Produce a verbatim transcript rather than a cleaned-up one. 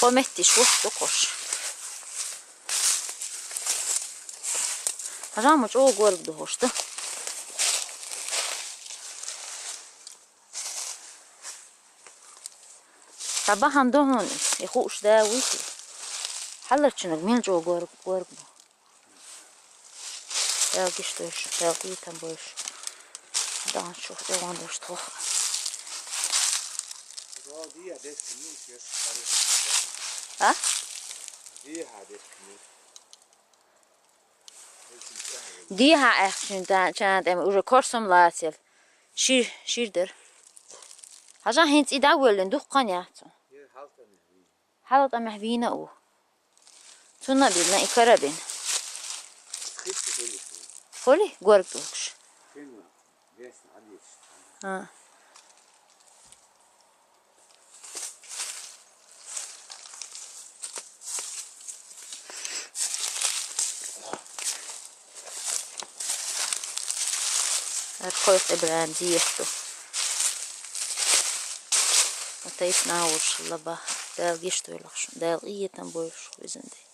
Хьо меттиш ву, дукхуш. Хьажа ма чӀогӀа горга ду хӀуш, да? Ца бахьан ду хьуна, и хууш да вуйти. Хьаларчунаг мел чӀогӀа горга, горга ду. Дала гиш дойш, Дала къинтӀера бойш. Дан чу, тӀе ван дойш тхох. А? Дехьа аьхчун чан тӀема уже корсом лацел. Шир, шир дер. Хьажа хӀинца и дӀавоьллина дуккха хан яц. Хьала тӀамехь вийна а ву. Цунна а бина, и кара а бина. Хули? Горга долуш. А. Архойх Ибрахим дехьа ду. Атайс науш лаба. Дала гиш дойлахь шун. Дала къинтӀера бойш визан де.